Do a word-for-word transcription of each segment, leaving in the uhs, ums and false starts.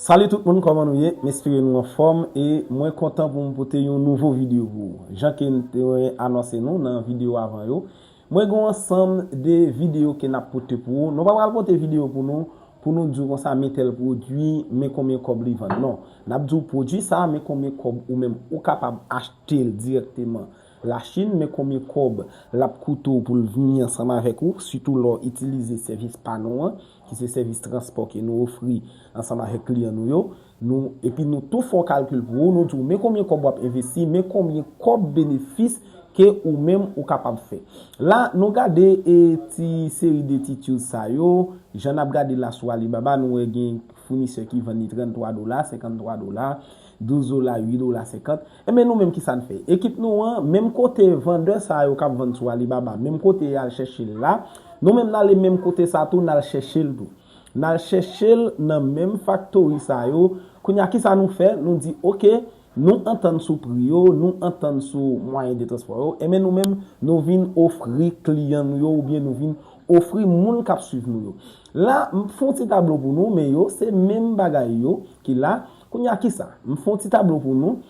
Salut tout moun, kòman nou ye? M espere nou anfòm e mwen kontan pou m pote yon nouvo videyo pou ou. Jan ke m te anonse nou nan videyo avan yo, mwen gen yon ansanm de videyo ke n ap pote pou ou. Nou pa pral pote videyo pou nou, pou nou di w konsa men tèl pwodui, men konbyen kòb li vann. Non. N ap di w pwodui sa, men konbyen kòb ou menm ou kapab achte l dirèkteman Lachin, men konbyen kòb l ap koute w pou l vini ansanm avèk ou, sitou lè w itilize sèvis pa nou an, ki se sèvis transpò ke nou ofri ansanm avèk kliyan nou yo. Nou, epi nou tou fè yon kalkil pou ou, nou di w men konbyen kòb w ap envesti, men konbyen kòb benefis ke ou menm ou kapab fè. La, nou gade e ti seri de ti tools sa yo, jan n ap gade la sou Alibaba, nou wè gen founisè ki vann li tranntwa dola, senkanntwa dola, douz dola, uit dola senkant. Enben nou menm ki sa n fè? Ekip nou an, menm kote vandè sa yo k ap vann sou Alibaba, menm kote y al chèche l la, nou menm n ale menm kote sa tou, n al chèche l tou. N al chèche l nan menm faktori sa yo. Kounye a, ki sa nou fè? Nou di, oke, nou antann sou pri yo, nou antann sou mwayen de transpò yo, enben nou menm, nou vin ofri kliyan nou yo oubyen nou vin ofri moun k ap swiv nou yo. La, m fè yon ti tablo pou nou, men yo, se menm bagay yo ki la. Kounye a, ki sa? M fè yon ti tablo pou nou.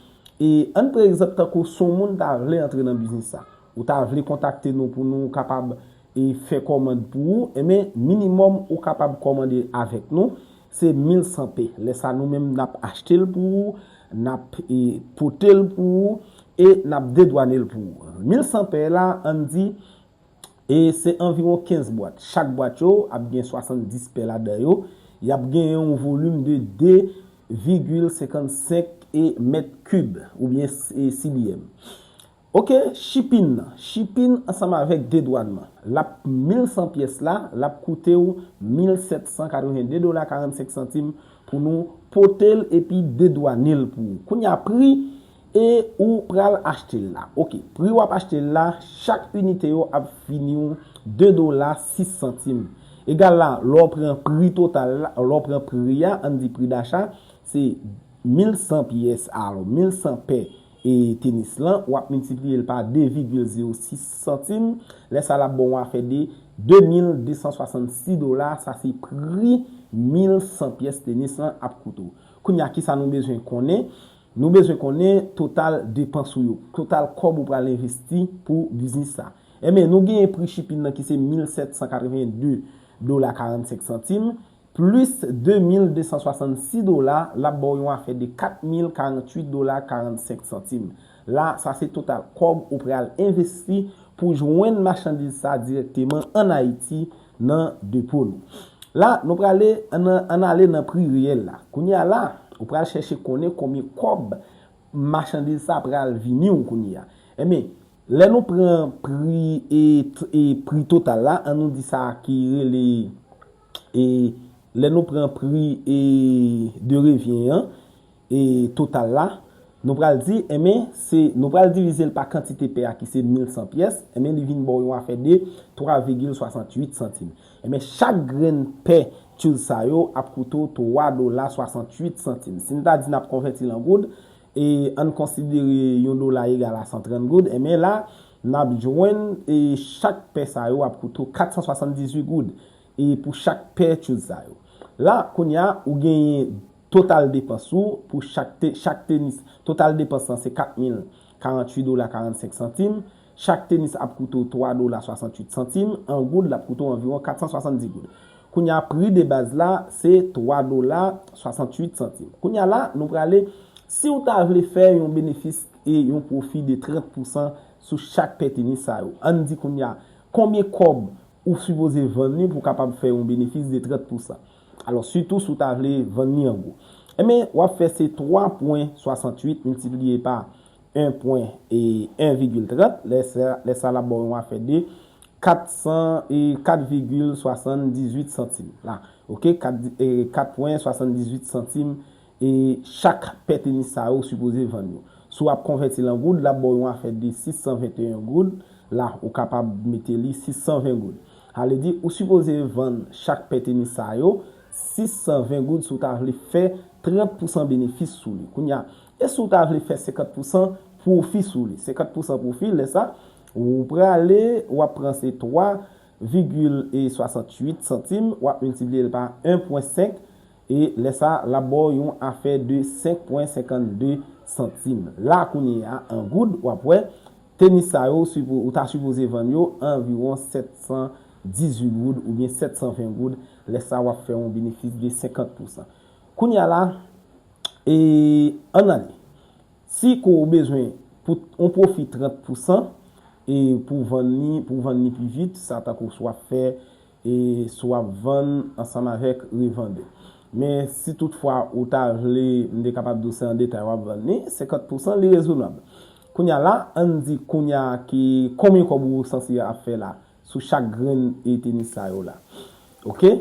E ann pran egzanp tankou si yon moun ta vle antre nan biznis sa. Ou ta vle kontakte nou pou nou kapab e fè kòmand pou ou, enben, minimòm ou kapab kòmande avèk nou, se mil san pè. Lè sa, nou menm, n ap achte l pou ou, n ap e, pote l pou ou, e n ap dedwane l pou ou. Mil san pè la, ann di, e se anviwon kenz bwat. Chak bwat yo ap gen swasanndis pè ladan yo. Y ap gen yon volim de de vigil senkannsenk e mèt kib, oubyen e C B M. Oke, shipping nan. Shipping ansanm avèk dedwanman. L ap mil san pyès la, l ap koute w mil sèt san katreven de dola karannsenk santim pou nou pote l epi dedwane l pou ou. Kounye a pri e ou pral achte l la. Oke, pri w ap achte l la, chak inite yo ap vini w de dola sis santim. Egal la, lè w pran pri total la, lè w pran pri a, ann di pri dacha, se mil san pyès, alò, mil san pè e tenis lan, w ap miltipliye l pa de vigil zewo sis santim, lè sa l ap ba w yon afè de de mil de san swasann sis dola, sa se pri mil san pyès tenis lan ap koute w. Kounye a, ki sa nou bezwen konnen? Nou bezwen konnen total depans ou yo, total kòb ou pral envesti pou biznis sa. Enben, nou genyen pri shipping nan ki se mil sèt san katreven de dola karannsenk santim, plis de mil de san swasann sis dola, l ap ba w yon afè de kat mil karannwit dola karannsenk santim. La, sa se total kòb ou pral envesti pou jwenn machandiz sa dirèkteman ann Ayiti nan depo nou. La, nou prale ann, ann ale nan pri reyèl la. Kounye a la, ou pral chèche konnen konbyen kòb machandiz sa pral vini w kounye a. Enben, lè nou pran pri e, e pri total la, ann nou di sa ki rele, e lè nou pran pri e de revyen an, e total la, nou pral di, enben, se, nou pral divize l pa kantite pè a ki se mil san pyès, enben, li vin ba w yon afè de twa vigil swasantuit santim. Enben, chak grenn pè tools sa yo ap koute w twa dola swasantuit santim. Si n ta di n ap konvèti l an goud, e ann konsidere yon dola egal a san trant goud, enben la, n ap jwenn e chak pè sa yo ap koute w kat san swasanndizuit goud e pou chak pè tools sa yo. La, kounye a, ou genyen total depans ou pou chak, te, chak tenis. Total depans lan se kat mil karannwit dola karannsenk santim. Chak tenis ap koute w twa dola swasantuit santim. An goud, l ap koute w anviwon kat san swasanndis goud. Kounye a, pri de baz la, se twa dola swasantuit santim. Kounye a la, nou prale, si w ta vle fè yon benefis e yon pwofi de trant pousan sou chak pè tenis sa yo, ann di kounye a, konbyen kòb ou sipoze vann li pou w kapab fè yon benefis de trant pousan? Alò, sitou si w ta vle vann li an gwo. Enben, w ap fè se twa pwen swasantuit miltipliye pa en pwen e en vigil trant, lè sa, lè sa l ap ba w yon afè de kat san e kat vigil swasanndizuit santim. La, oke, kat, e kat pwen swasanndizuit santim e chak pè tenis sa yo sipoze vann yo. Si w ap konvèti l an goud, l ap ba w yon afè de sis san venteyen goud. La, ou kapab mete li sis san ven goud. Sa vle di, ou sipoze vann chak pè tenis sa yo sis san ven goud si w ta vle fè trant pousan benefis sou li. Kounye a, e si w ta vle fè senkant pousan pwofi sou li? Senkant pousan pwofi, lè sa, ou prale, w ap pran se twa vigil e swasantuit santim, w ap miltipliye l pa en pwen senk, E lè sa, l ap ba w yon afè de senk pwen senkannde santim. La, kounye a, an goud, w ap wè, tenis sa yo, sipo- ou ta sipoze vann yo anviwon sèt san dizuit goud oubyen sèt san ven goud. Lè sa, w ap fè yon benefis de senkant pousan. Kounye a la, e, ann ale. Si ke w bezwen pou yon pwofi trant pousan, e pou vann li, pou vann li pi vit, sa tankou si w ap fè, e si w ap vann ansanm avèk revandè. Men si toutfwa ou ta vle, m te kapab di w se an detay w ap vann li, senkant pousan li rezonab. Kounye a la, ann di kounye a ki konbyen kòb ou sanse ap fè la sou chak grenn e tenis sa yo la. Oke?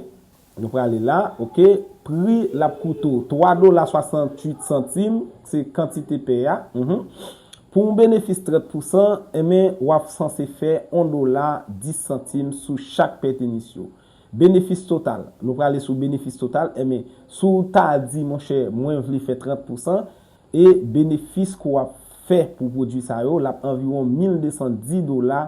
Nou prale la, oke? Pri l ap koute w twa dola swasanntuit santim, se kantite pè a. Mhm. Pou yon benefis trant pousan, enben, w ap sanse fè yon dola dis santim sou chak pè tenis yo. Benefis total, nou prale sou benefis total, enben, si w ta di, monchè, mwen vle fè trant pousan, e benefis ke w ap fè pou pwodui sa yo, l ap anviwon mil de san dis dola,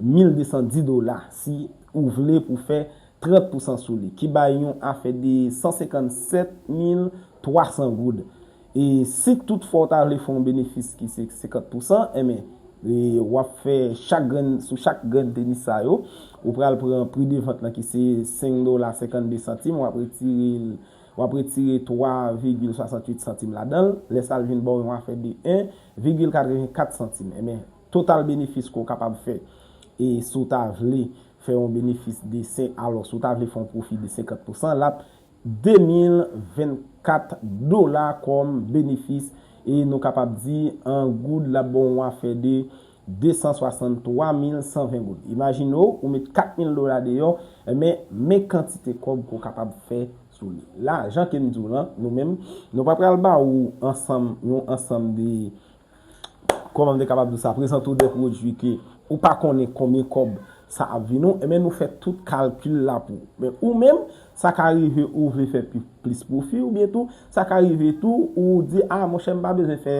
mil de san dis dola, si ou vle pou fè trant pousan sou li, ki bay yon afè de san senkannsèt mil twa san goud. E si toutfwa w ta vle fè yon benefis ki se senkant pousan, enben, e w ap fè chak grenn, sou chak grenn tenis sa yo, ou pral pran pri de vant lan ki se senk dola senkannde santim, w ap retire l, w ap retire twa vigil swasanntuit santim ladan l, lè sa l vin ba w yon afè de en vigil katrevenkat santim. Enben, total benefis ke w kapab fè, e si w ta vle fè yon benefis de sen, alò, si w ta vle fè yon pwofi de senkant pousan, l ap de mil vennkat dola kòm benefis, e nou kapab di, an goud, l ap ba w yon afè de de san swasanntwa mil san ven goud. Imajine w, ou met kat mil dola deyò, enben, men kantite kòb ke w kapab fè sou li. La, jan ke m di w lan, nou menm, nou pa pral ba ou ansanm, yon ansanm de, kòman m te kapab di w sa, prezante w de pwodui ke ou pa konnen konbyen kòb sa ap vin ou, enben, nou fè tout kalkil la pou ou. Men ou menm, sa ka rive ou vle fè pi- plis pwofi, oubyen tou, sa ka rive tou, ou di, a, monchè, m pa bezwen fè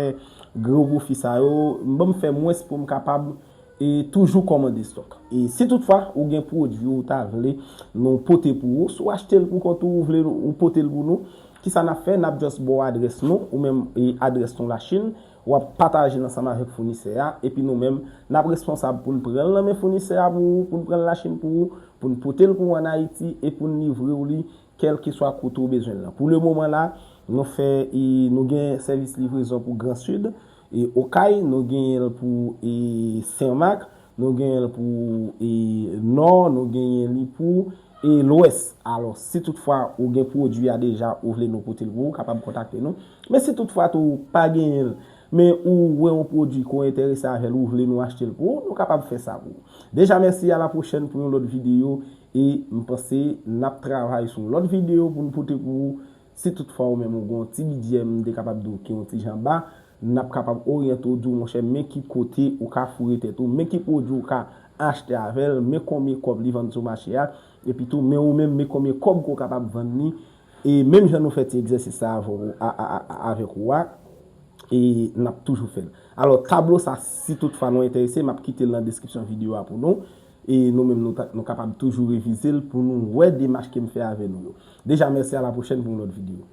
gwo pwofi sa yo, ban m fè mwens pou m kapab, e, toujou kòmande stòk. E si toutfwa ou gen pwodui ou ta vle nou pote pou ou, si w achte l pou kont ou, ou vle nou pote l pou nou, kisa n ap fè? N ap just ba w adrès nou, ou menm, e, adrès nou Lachin, w ap pataje l ansanm avèk founisè a, epi nou menm, n ap responsab pou n pran l nan men founisè a pou ou, pou n pran l Lachin pou ou, pou n pote l pou ou ann Ayiti, e pou n livre w li kèlkeswa kote w bezwen l lan. Pou le moman la, nou fè, e, nou gen sèvis livrezon pou Gran Sid, e, Okay, nou genyen l pou, e, Senmak, nou genyen l pou, e, Nò, nou genyen li pou, e, Lwès. Alò, si toutfwa ou gen pwodui a deja, ou vle nou pote l pou ou, ou kapab kontakte nou. Men si toutfwa tou ou pa genyen l, men ou wè yon pwodui ke w enterese avè l, ou vle nou achte l pou ou, nou kapab fè sa pou ou. Deja, mèsi, a la pwochèn pou yon lòt videyo. E m panse n ap travay sou yon lòt videyo pou n pote pou ou. Si toutfwa ou menm ou gen yon ti bidjè, m te kapab di w ki yon ti jan ba, n ap kapab oryante w, di w, monchè, men ki kote ou ka foure tèt ou, men ki pwodui ou ka achte avè l, men konbyen kòb li vann sou mache a, epi tou, men ou menm, men konbyen kòb ke w kapab vann li, e menm jan nou fè ti egzèsis sa avè w, a, a, a, avèk ou a, e n ap toujou fè l. Alò, tablo sa, si toutfwa nou enterese, m ap kite l nan deskripsyon videyo a pou nou. E nou menm, nou, ta- nou kapab toujou revize l pou nou wè demach ke m fè avè nou yo. Deja, mèsi, a la pwochèn pou yon lòt videyo.